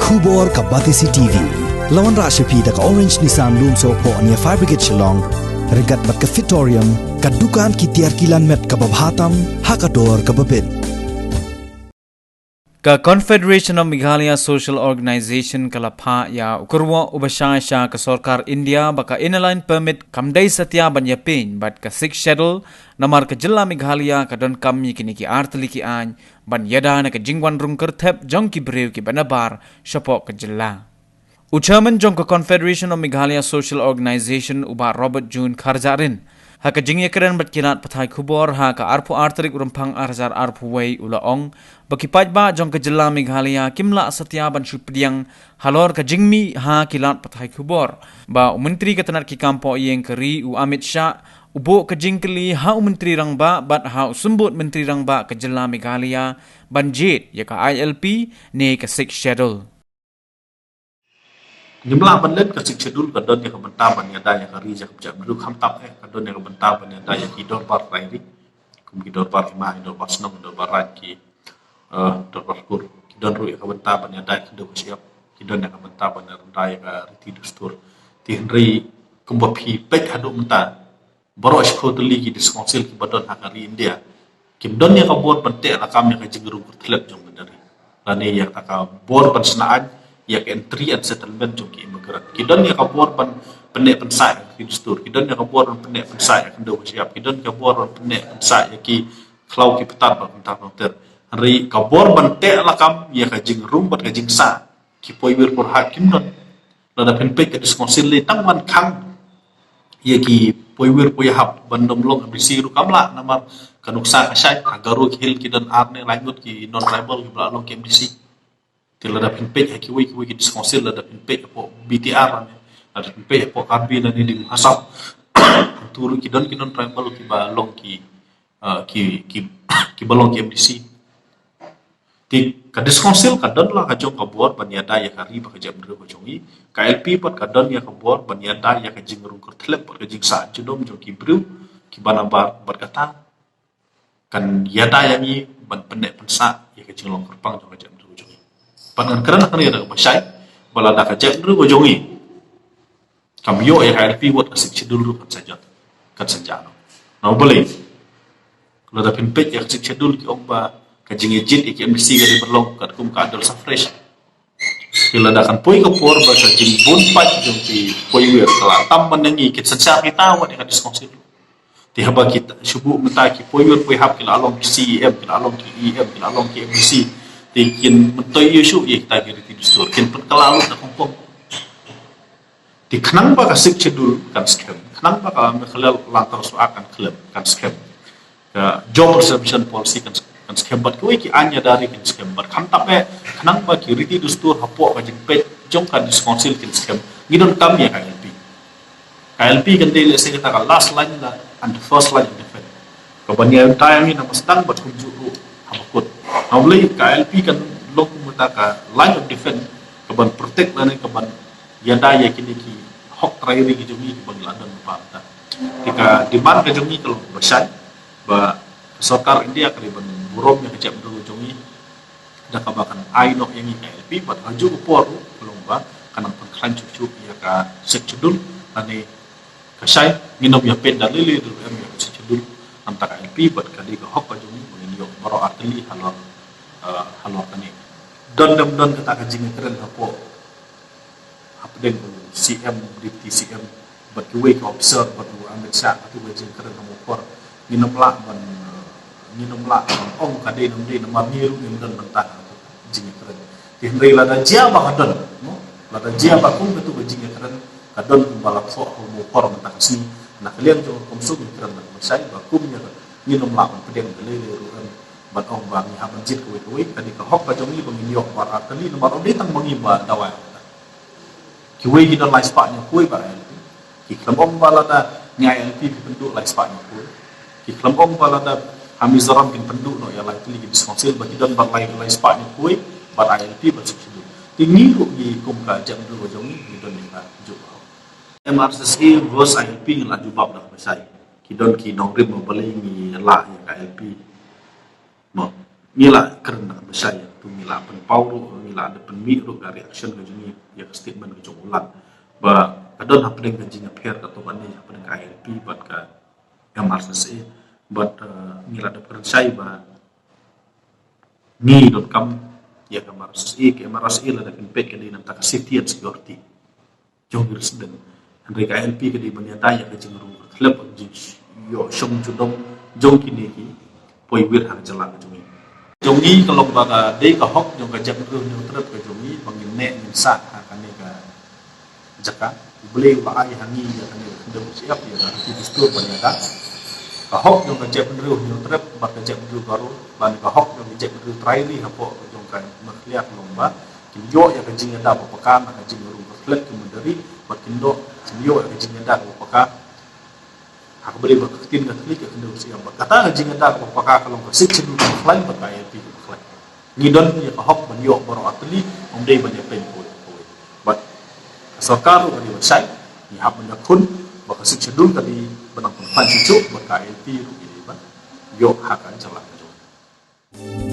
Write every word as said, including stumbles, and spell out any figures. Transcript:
Khubor ka Batesi T V. La wanrah sha phi da ka Orange Nissan Lumsohphoh near Fire Brigade Shillong. Ryngkat bad ka Fitorium, ka dukan ki tiar kilan met kaba bha tam ha ka dor kaba bit. Ka Confederation of Meghalaya Social Organisation ka la phah ïa u kyrwoh uba shai sha ka sorkar India ba ka Inner Line Permit kam dei satia ban ïapynbeit bad ka Sixth Schedule, namar ka jylla Meghalaya ka donkam ïa kine ki artylli ki aiñ ban ïada na ka jingwan rung kyrthep jong ki briew kiba nabar shapoh ka jylla. U chairman jong ka Confederation of Meghalaya Social Organisation, u Bah Robert June Kharjahrin, ha ka jingïakren bad ki lad pathai khubor ha ka arphew ar tarik u Rymphang ar hajar arphew wei, u la ong ba ki paidbah jong ka jylla Meghalaya kim lah satia ban shu pdiang halor ka jingmih ha ki lad pathai khubor ba u Myntri ka tnad ki kam poh ïing ka ri, u Amit Shah, u buh ka jingkylli ha u Myntri Rangbah bad ha u Symbud Myntri Rangbah ka jylla Meghalaya ban jied ïa ka I L P ne ka Sixth Schedule. Ngim lah ban leh ka Sixth Schedule, ka don ïa ka bynta ban ïada ïa ka ri jong ka jaitbynriew, khamtam eh ka don ïa ka bynta ban ïada ïa ki dorbar rai ri, kum ki dorbar hima, ki dorbar shnong, ki dorbar raid, ki, eh, dorbar kur. Ki don ruh ïa ka bynta ban ïada ïa ki dei ka shyiap, ki don ïa ka bynta ban ïada ïa ka riti dustur. Te hynrei kumba phi peit haduh mynta, baroh shiphew tylli ki District Council kiba don ha ka ri India kim don ïa ka bor ban teh lakam ïa ka jingrung kyrthlep jong bynta ri, lane ïa ka bor ban shna aiñ ïa ka entry and settlement jong ki immigrant. Ki don ïa ka bor ban pynneh pynsah ïa ki dustur, ki don ïa ka bor ban pynneh pynsah ïa ka khyndew ka shyiap, ki don ïa ka bor ban pynneh pynsah ïa ki khlaw ki pyrthei bad kumta kumta. Hynrei ka bor ban teh lakam ïa ka jingrung bad ka jingsah ki poiwir pyrhat kim don. Lada phin peit ka District Council lei tang ban khang ïa ki poiwir poihap ban ym long M D C ruh kam lah, namar ka nuksa ka shai, ha Garo Hills ki don ar ne lai ngut ki non tribal kiba la long ki M D C. Te lada phin peit ha kiwei kiwei ki District Council, lada phin peit hapoh B T R ne, lada phin peit hapoh Karbi ne, ne Dimashaw, tu ruh ki don ki non tribal kiba long ki, ah, ki, ki, kiba long ki M D C. Te ka District Council ka don la ka jong ka bor ban ïada ïa ka ri bad ka jaitbynriew ka jong i. Ka I L P pat ka don ïa ka bor ban ïada ïa ka jingrung kyrthlep bad ka jingsah junom jong ki briew kiba nabar, bad kata kan ïada ïa ngi ban pynneh pynsah ïa ka jinglong kyrpang jong ka jaitbynriew ka jong i. Pat ngan kren hangne da kaba shai ba lada ka jaitbynriew ka jong i kam ïoh ïa ka I L P, wat ka Sixth Schedule ruh kan sa jot, kan sa jah noh. Namar balei? Lada phin peit ïa ka Sixth Schedule ki ong ba ka jingïajied ïa ki M D C ka dei ban long katkum ka adult suffrage. Te lada kan poi ka por ba ka jingbun paid jong ki poiwir ka la tam ban ïa ngi, kin synshar kita wat ïa ka District Council. Te haba kita shu buh mynta ki poiwir poihap ki la long ki C E M, ki la long ki E M, ki la long ki M D C. Te kin myntoi ïa shuh ïa kita ki riti dustur, kin pynkylla lut da khongpong. Te khnang ba ka Sixth Schedule kan skhem, khnang ba ka Meghalaya Land Transfer Act kan khlem, kan skhem, ka Job Reservation Policy kan, kan skhem, bad kiwei ki aiñ ïada ri kin skhem, bad khamtam eh khnang ba ki riti dustur hapoh ka jingpeit jong ka District Council kin skhem, ngi donkam ïa ka I L P. Ka I L P kan dei lehse kata ka last line la and the first line of defense. Kaban ïada ïa ngi na ba sdang bad kumjuh ruh haba kut. Namar balei? Ka I L P kan long kum kata ka line of defense kaban protect lane kaban ïada ïa kine ki hok trai ri ki jong ngi kiba ngi la don mynta. Te ka demand ka jong ngi ka long ba shai ba ka sorkar India ka dei ban burom ïa ka jaitbynriew ka jong ngi da kaba kan ai noh ïa ngi ka I L P, bad ha kajuh ka por ruh ka long ba kan nang pynkhlaiñ shuh shuh ïa ka Sixth Schedule, lane ka shai ngin ym ïa peit da lei lei ruh em ïa ka Sixth Schedule. Namar ka I L P bad ka dei ka hok ka jong ngi ba ngin ïoh baroh artylli halor, eh, halor kane. Don ne ym don kata ka jingïakren hapoh hapdeng u C M, Deputy C M bad kiwei ki officer bad u Amit Shah, katu ka jingkren ha Mawphor. Ngin ym lah ban, ngin ym lah ban ong ka dei ne ym dei namar ngi ruh ngim don bynta ha ka jingïakren. Te hynrei lada jia ba ka don, no? Lada jia ba kum katu ka jingïakren ka don kumba la thoh ha Mawphor mynta ka sngi, na ka liang jong ka Commission ngi kren na ka ba shai ba kum ïa ka ngin ym lah ban pdiang da lei lei ruh em ban ong ba ngi hap ban jied kawei kawei. Ka dei ka hok ka jong ngi ba ngin ïoh baroh artylli, namar ym dei tang ma ngi ba dawa. Kiwei ki don lai spah hynñiew phew bad I L P. Ki khlem ong ba lada ngi I L P phi pynduh lai spah hynñiew phew. Ki khlem ong ba lada ha Mizoram kin pynduh noh ïa lai tylli ki District Council ba ki don bad lai, lai spah hynñiew phew bad I L P bad Sixth Schedule. Te ngi ruh ngi kum ka jaitbynriew ka jong ngi ngi don ïa ka juh. M R S S A versus I L P ngi la jubab da kaba shai. Ki don ki nongrim ba balei ngi la ïa ka I L P. Mo, ngi la kren da kaba shai. Ngi la pynpaw ruh, ngi la da pynmih ruh ka reaction ka jong ngi ïa ka statement ka jong u Lat. Ba ka don hapdeng ka jingïapher katto katne hapdeng ka I L P bad ka M R S S A. Bad, eh, ngi la da pynshai ba ngi donkam ïa ka M R S S A, ka M R S S A la da pynpeit ka dei na ka bynta ka safety and security jong ki resident. Hynrei ka I L P ka dei ban ïada ïa ka jingrung kyrkhlep, jingïoh shong judom jong kine ki poiwir ha ka jylla ka jong ngi. Jong ngi ka long ba ka dei ka hok jong ka jaitbynriew Hynñiewtrep ka jong ngi ba ngin neh ngin sah ha kane ka jaka. U Blei u la ai ha ngi ïa kane ka khyndew shyiap, ïa ka riti dustur ban ïada. Ka hok jong ka jaitbynriew Hynñiewtrep bad ka jaitbynriew Garo, bad ka hok jong ka jaitbynriew trai ri hapoh jong ka Meghalaya ka long ba kin ïoh ïa ka jingïada ba paka na ka jingrung kyrkhlep ki mudari, bad kin ïoh, kin ïoh ïa ka jingïada ba paka ha kaba dei bad ka ktien ka thylliej ka khyndew shyiap. Bad kata ka jingïada ba paka ka long ka Sixth Schedule kaba khlaiñ bad ka I L P kaba khlaiñ. Ngi don ïa ka hok ban ïoh baroh artylli, ym dei ban ïa pynpoi poi. Bad ka sorkar ruh ka dei ban shai, ngi hap ban ïakhun ba ka Sixth Schedule ka dei ban nang pynkhlaiñ shuh shuh bad ka I L P ruh ka dei ban ïoh ha ka jylla ka jong ngi.